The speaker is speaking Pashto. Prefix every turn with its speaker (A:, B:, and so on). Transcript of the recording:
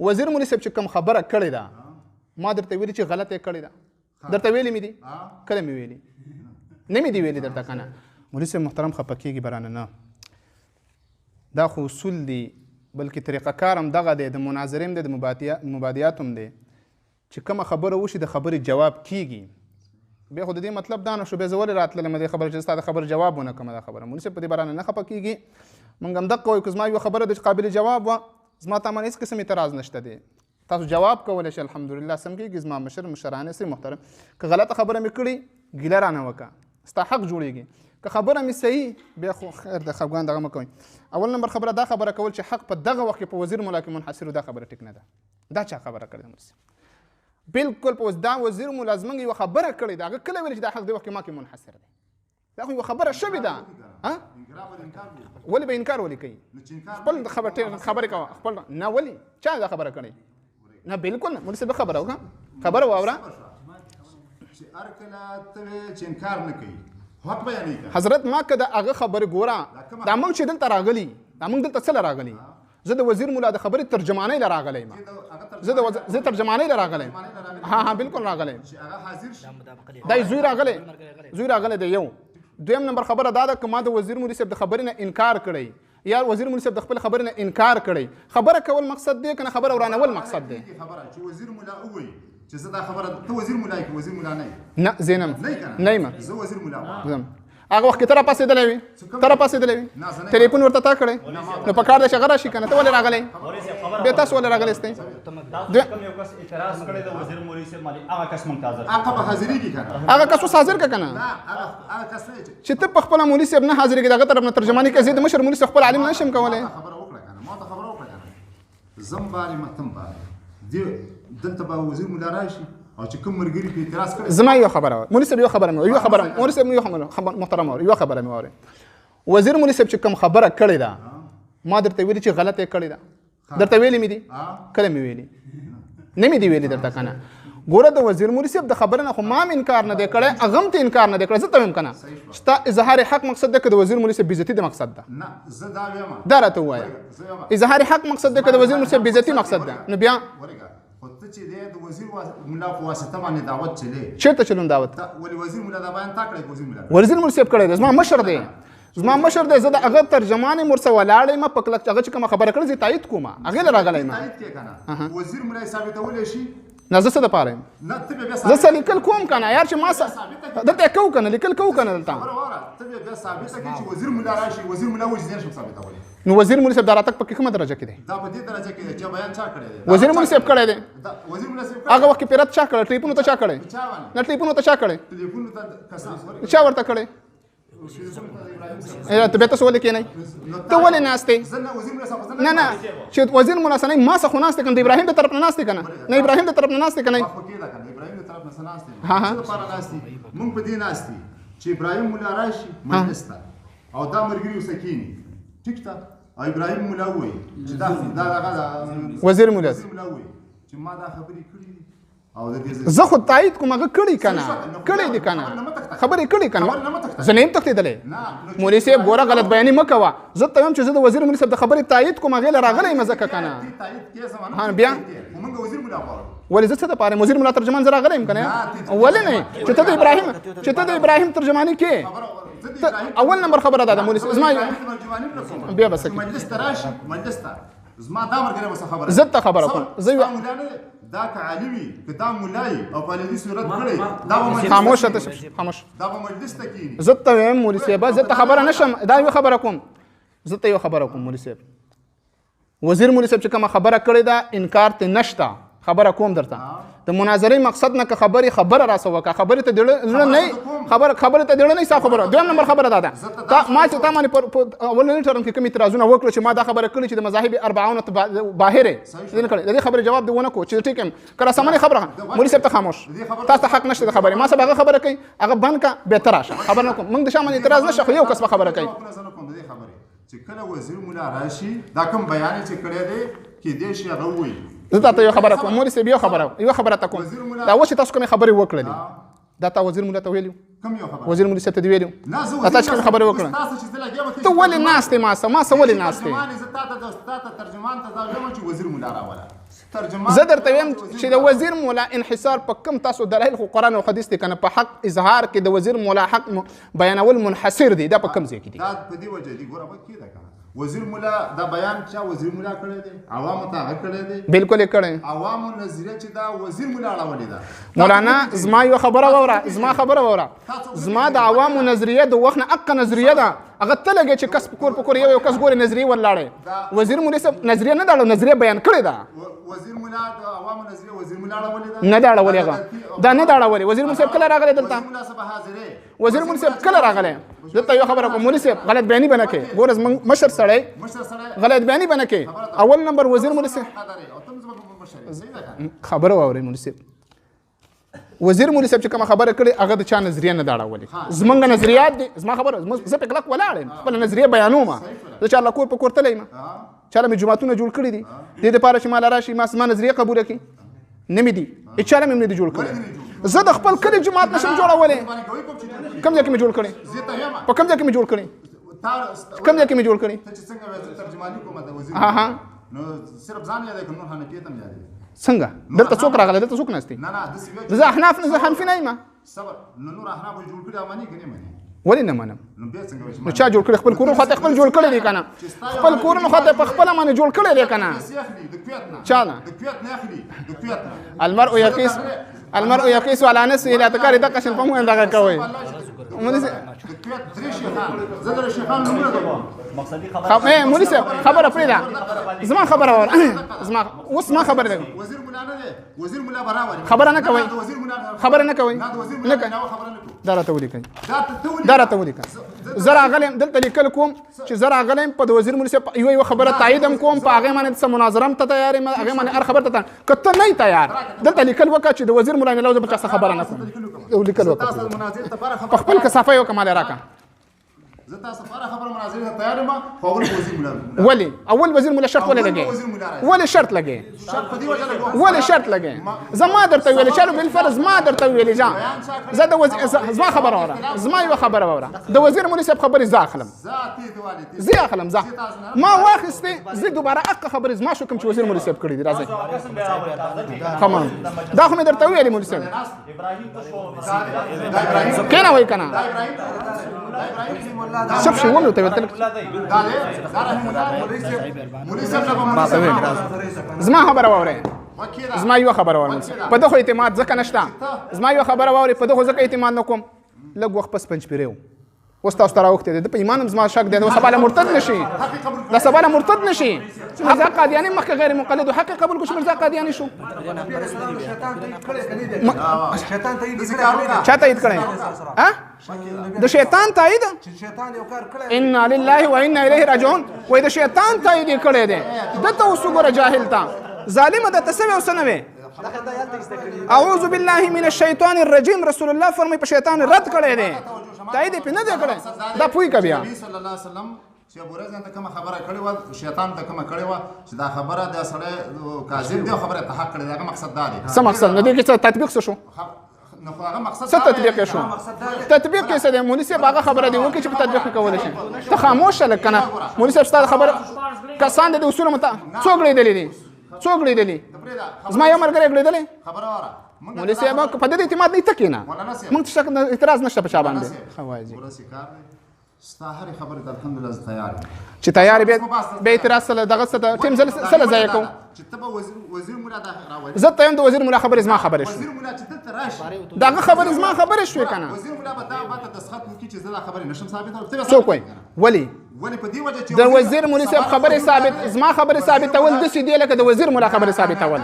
A: وزیر مولوي صاحب چې کوم خبره کړې ده، ما درته ویلي چې غلطه یې کړې ده، درته ویلي مې دي؟ کله مې ویلي؟ نه مې دي ویلي درته که نه؟ مولوي صاحب محترم خفه کېږي به رانه نه، دا خو اصول دي، بلکې طریقه کار هم دغه دی، د مناظرې هم دی، د مبادیات هم دی، چې کومه خبره وشي د خبرې جواب کیږي. بیا خو د دې مطلب دا نه شو، بیا زه ولې راتللم دې خبرې چې ستا د خبرې جواب ونه کړم؟ دا خبره مولوي صاحب په دې به رانه نه خفه کیږي. مونږ هم دقه وایو، که زما یوه خبره ده چې قابل جواب وه، زما تا باندې هېڅ قسم اعتراض نشته دی، تاسو جواب کولی شئ، الحمدلله سم کېږي. زما مشر مشرانې سي محترم، که غلطه خبره مې کړې ګیله رانه وکړه، ستا حق جوړېږي. که خبره مې صحیح، بیا خو خیر د خفګان دغه مه کوئ. اول نمبر خبره دا خبره کول چې حق په دغه وخت کې په وزیر مولا کې منحصر و، دا خبره ټیک نه ده. دا چا خبره کړې ده مولوي صاحب؟ بالکل په دا وزیر مولا زمونږ یوه خبره کړې ده، هغه کله ویل چې دا حق دې وخت کې ما کې منحصر دی، دا خو یوه خبره شوې ده. ولې به انکار ولې کوي؟ خپل خبرې کوه خپل نه. ولې چا دا خبره کړې؟ نه بالکل نه. مولوي صاحب خبره وکړه، خبره واوره.
B: چې هر کله ته وې چې انکار نه کوي، حق بیانوي که
A: حضرت ما که د هغه خبرې ګوره، دا موږ چې دلته راغلي، دا موږ دلته څه له راغلي؟ زه د وزیر مولا د خبرې ترجمانۍ له راغلی یم، زه ترجمانۍ له راغلی یم. ها ها بالکل راغلی یم. دا یې زوی راغلی، زوی راغلی دی. یو دویم نمبر خبره دا ده، که ما د وزیر مولوي صاحب د خبرې نه انکار کړی یا وزیر مولوي صاحب د خپل خبرې نه انکار کړی، خبره کول مقصد دی که نه خبره ورانول مقصد دی؟
B: خبره چې وزیر مولا ووایي چې زه دا خبره، ته وزیر مولا یې که وزیر مولا نه یې؟
A: نه زه نه نه یم،
B: زه وزیر مولا
A: یم. هغه وخت کې ته راپاڅېدلی وې، ته راپاڅېدلی وې، ټلیفون ورته تا کړی، نو په کار دی چې هغه راشي که نه؟ ته ولې راغلی؟ بیا تاسو ولې راغلی یاستئ؟
C: کوم یو کس اعتراض کړی د وزیر مولوي صاحب باندې، هغه کس مونږ ته حاضر
B: هغه به حاضرېږي که نه؟
A: هغه کس اوس حاضر که که نه؟
B: هغه کس نه
A: چې ته په خپله مولوي صاحب نه حاضرېږې، د هغه طرف نه ترجماني کوې، زه د مشر مولوي صاحب خپل عالم نه شم کولی.
B: خبره وکړه که نه؟ ما ته خبره وکړه که نه؟ زم بارې متم بارې دې دلته به وزیر مولا راشي او چې کوم ملګري په اعتراض کړی.
A: زما یوه خبره وه مولوي صاحب، یوه خبره مې، یوه خبره مولوي صاحب، یوه خبره محترم واورئ، یوه خبره مې واورئ. وزیر مولوي صاحب چې کوم خبره کړې ده، ما درته ویلي چې غلطه یې کړې ده، درته ویلي مې دي؟ کله مې ویلي؟ نه مې دي ویلي درته که نه؟ ګوره د وزیر مولوي صاحب د خبرې نه خو ما هم انکار نه دی کړی، هغه هم ته انکار نه دی کړی. زه ته وایم که نه ستا اظهار حق مقصد دی که د وزیر مولوي صاحب بېعزتي د مقصد ده؟
B: نه زه دا وایم،
A: دا راته ووایه، اظهار حق مقصد دی که د وزیر مولوي صاحب بېعزتي مقصد ده؟ نو بیا
B: خو ته چې دی د وزیر ملا په واسطه باندې دعوت چلې،
A: چېرته چلوم دعوت؟
B: ولې وزیر ملا دا بیان تا کړی؟ وزیر ملا
A: وزیر مولوي صاحب کړی دی، زما مشر دی، زما مشر دی، زه د هغه ترجمان یم، ورسره ولاړ یم په کلک، هغه چې کومه خبره کړې زه یې تایید کوم، هغې له راغلی یم.
B: تایید کړې که نه؟ وزیر ملا یې ثابتولی شي؟
A: نه زه څه دپاره یم؟
B: نه ته بیا
A: زه څه لیکل کوم که نه یار، چې ما دلته یې کوو که نه، لیکل کوو که نه دلته؟
B: خبره واوره، ته بیا بیا ثابته کړې چې وزیر ملا راشي، وزیر ملا وایي چې زه یې نشم ثابتولی.
A: نو وزیر مولوي صاحب دا راتګ پکې کومه درجه کې دی؟
B: دا په دې درجه کې دی چې بیان چا کړی دی؟
A: وزیر مولوي صاحب کړی دی.
B: وزیر مولوي صاحب
A: هغه وخت کې پیرت چا کړی؟ ټلیفون ته چا کړی؟ نه ټلیفون ته چا کړی؟
B: ټلیفون ته کسان
A: چا ورته کړی؟ ته بیا تاسو ولې کښېنئ؟ ته ولې ناست یې؟ نه نه چې وزیر مولا سره ما څه خو ناست یې که نه، د ابراهیم د طرف نه ناست یې که نه؟ نه ابراهیم د طرف نه ناست یې که نه؟
B: ها ها مونږ په دې ناست یو چې ابراهیم مولا راشي مجلس ته او دا ملګري ورسره کښېني، ټیک ده، او ابراهیم مولا ووایي چې دا دغه
A: وزیر مولا
B: ووایي چې ما دا خبرې کړې دي،
A: زه خو تایید کوم، هغه کړي که نه؟ کړي دي که نه؟ خبرې کړي که نه؟ زه نه یم تښتېدلی. مولوي صاحب ګوره غلط بیاني مه کوه، زه ته وایم چې زه د وزیر مولوي صاحب د خبرې تایید کوم، هغې له راغلی یم ځکه که نه. ها بیا ولې زه څه دپاره یم؟ وزیر مولا ترجمان زه راغلی یم که نه؟ ولې نه چې ته د ابراهیم، چې ته د ابراهیم ترجماني کې؟ اول نمبر خبره دا ده مولوي صاحب، زما بیا به څه
B: مجلس ته راشي، مجلس ته زما دا ملګری به څه خبره
A: زه ته خبره کوم، زه
B: دا که عالم وي، که دا مولا وي او په عالمي صورت کړی، دا به مجلس
A: خاموش ته خاموش،
B: دا به مجلس ته کښېني.
A: زه ته وایم مولوي صاحب، زه ته خبره نه شم، دا یوه خبره کوم، زه ته یوه خبره کوم مولوي صاحب، وزیر مولوي صاحب چې کومه خبره کړې ده انکار ته نشته، خبره کوم درته. د مناظرې مقصد نه که خبرې خبره راسه وکړه، خبرې ته زړه نه خبره، خبرې ته زړه نه حساب خبره. دویم نمبر خبره دا ده، ما چې تا باندې په اولني ټرم کې کوم اعتراضونه وکړل چې ما دا خبره کړې چې د مذاهب اربعونو ته باهر یې نه کړې، د دې خبرې جواب دې ونه کړو چې ټیک یم که راسمنې خبره. مولوي صاحب ته خاموش، تاسو ته حق نشته د خبرې، ما سره هغه خبره کوي، هغه بند کړه بیا ته راشه، خبره نه کوم. موږ د شا باندې اعتراض نشته، خو یو کس به خبره کوي.
B: چې کله وزیر مولا راشي دا کوم بیان چې کړی دی کېدای شي هغه ووایي.
A: زه تاته یو خبره کوم مولوي صاحب، یو خبره، یو خبره ته کوم. دا اوس چې تاسو کومې خبرې وکړلې، دا تا وزیر مولا ته ویلي؟
B: کوم یو خبره؟
A: وزیر مولوي صاحب ته دې ویلي؟
B: نه، زه
A: دا تا چې کومه خبره وکړه؟
B: تاسو چې زه لګیا وم،
A: ته ولې ناست یې؟ ما سره، ما سره ولې ناست یې؟
B: ترجمان، زه تا ته ترجمان ته دا وایم چې وزیر مولا راوله. ترجمان
A: زه درته وایم چې د وزیر مولا انحصار په کوم تاسو دلایل خو قرآن او حدیث دی که نه؟ په حق اظهار کې د وزیر مولا حق بیانول منحصر دی، دا په کوم ځای کې دی؟
B: دا په دې وجه دی، ګوره کېده که نه، وزیر مولا دا بیان چا وزیر مولا کړی دی، عوامو ته هغه کړی دی.
A: بالکل یې کړی.
B: عوامو نظریه چې دا وزیر مولا اړولې ده.
A: مولانا، زما یوه خبره واوره، زما خبره واوره. زما د عوامو نظریه د وخت نه اقه نظریه ده. هغه ته لګې چې کس په کور په کور یو یو کس ګورې نظریه ورلاړی. وزیر مولوي صاحب نظریه نه ده، نظریه بیان کړې ده.
B: وزیر مولا د عوامو نظریه وزیر مولا اړولې ده.
A: نه ده اړولې هغه، دا نه ده اړولې. وزیر مولوي صاحب کله راغلی دلته؟
B: وزیر مولا صاحب حاضرې.
A: وزیر مولوي صاحب کله راغلی دلته؟ یو خبره کوم مولوي صاحب، غلط بیاني به نه کوې. ګوره زموږ مشر سړی، غلط بیاني به نه کوې. اول نمبر وزیر مولوي صاحب خبره واورئ. مولوي صاحب، وزیر مولوي صاحب چې کومه خبره کړې هغه د چا نظریه نه ده اړولې، زمونږ نظریات دي. زما خبره، زه په کلک ولاړ یم، خپله نظریه بیانوم. زه چا له کور په کور تللی یم، چا له مې جوماتونه جوړ کړي دي، دې دپاره چې ماله راشي ما زما نظریه قبوله کړي. نه مې دي، هېچا له مې هم نه دي جوړ کړي. زه د خپل کلي جومات نشم جوړولی. کوم ځای کې مې جوړ کړی؟ په کوم ځای کې مې جوړ کړی؟ کوم ځای کې مې جوړ کړی؟ ها ها،
B: نو صرف ځان یادې که نور حنفیت هم یادې؟
A: څنګه دلته څوک راغلی؟ دلته څوک ناست دی؟
B: نه نه،
A: زه احناف نه، زه حنفي نه یم.
B: صبر، نو نور احناف جوړ کړي مني که نه مني؟
A: ولې نه منم؟
B: نو بیا څنګه؟
A: نو چا جوړ کړي؟ خپل کورونه خو خپل جوړ کړي دي که نه؟ خپل کورونه خو په خپله باندې جوړ کړي دي که نه؟ چا نه؟ المرء يقيس، المرء يقيس على نفسه لا تکاري. دقه شن په موږ دغه کوي. مولوي صاحب خبره پرېږده، زما خبره واوره. زما اوس ما خبره ده.
B: وزیر مولا نه دی، وزیر مولا برابر
A: خبره نه کوي، خبره نه کوي. نه کوي. دا راته ولیکئ، دا راته ولیکئ. زه راغلی یم دلته لیکل کوم چې زه راغلی یم په د وزیر مولوي صاحب یوه یوه خبره تایید هم کوم، په هغې باندې څه مناظره هم ته تیار یم، هغې باندې هر خبر ته تیار. که ته نه یې تیار دلته لیکل وکړه چې د وزیر مولا نه زه بل چا څه خبره نه کوم. لیکل وکړه په خپل کثافه یو کمال راکړه.
B: زه تاسو لپاره خبره مناظرې ته تیار یم، خو اول وزیر مولا.
A: ولې اول وزیر مولا شرط ولې لګې؟ ولې شرط لګې؟
B: شرط په دې وجه لګوم.
A: ولې شرط لګې؟ زما درته ویلې چلو بالفرض ما درته ویلې جان، زه د وزیر، زما خبره واوره، زما یوه خبره واوره. د وزیر مولوي صاحب خبرې زه اخلم، زه اخلم، زه ما واخیستې، زه دوباره اقه خبرې زما شو کوم چې وزیر مولوي صاحب کړې دي. راځئ خمام، دا خو مې درته ویلې مولوي صاحب. کښېنه وایي که نه؟ شوف شي ومنو ته ویل. زما خبره واورئ، زما یوه خبره واورئ. په ده خو اعتماد ځکه نشته. زما یوه خبره واورئ، په ده خو ځکه اعتماد نه کوم. لږ وخت پس پنجپیری و، اوس تاسو ته راوښتی دی. د په ایمان هم زما شک دی، د سبا له مرتد نه شي، د سبا له مرتد نه شي. چې مرزا قادیاني مخکې غیر مقلد و، حق یې قبول کړو چې مرزا قادیاني شو. چا تایید کړی؟ د شیطان تایید؟ انا لله و انا الیه راجعون. وایي د شیطان تایید یې کړی دی. ده ته اوس وګوره جاهل ته، ظالمه، ده ته څه وې او څه نه وې؟ اعوذ بالله من الشیطان الرجیم. رسول الله فرمایي په شیطان رد کړی دی، تایید یې پرې نه دی کړی. دا پوه که بیا
B: چې ابو رزان ته کومه خبره کړې وه، شیطان ته کومه کړې وه چې دا خبره د سړی کاذب دی، خبره ته حق کړې ده. هغه مقصد دا دی.
A: څه مقصد؟ نو دې کې څه تطبیق څه شو؟
B: نو خو هغه مقصد
A: څه تطبیق یې شو؟ تطبیق یې څه دی مولوي صاحب؟ هغه خبره دې وکړي چې په تطبیق کې کولی شي. ته خاموش شه لږ که نه مولوي صاحب. ستا خبره کسان د دې اصولو څوک ګړېدلي دي؟ څوک ګړېدلي؟ زما یو ملګری ګړېدلی. مولوي صاحب په دې اعتماد نه، ته کښېنه. موږ ته شک اعتراض نشته په چا باندې. ښه وایي
B: ستا هرې خبرې ته الحمدلله زه تیار یم.
A: چې تیار بیا بیا اعتراض سره دغه څه ته ټیم سره ضایع کوم.
B: چې ته به وزیر مولا دا راولې.
A: زه ته یم د وزیر مولا خبرې زما خبرې شوې.
B: وزیر مولا چې دلته راشي
A: دغه خبرې زما خبرې شوې که نه؟
B: وزیر مولا به دا ماته دستخط وکړي چې زه دا خبرې نشم ثابتولی.
A: څوک وایي؟ ولې؟
B: ولې په دې وجه چې
A: د وزیر مولوي صاحب خبرې ثابت، زما خبرې ثابتول داسې دي لکه د وزیر مولا خبرې ثابتول.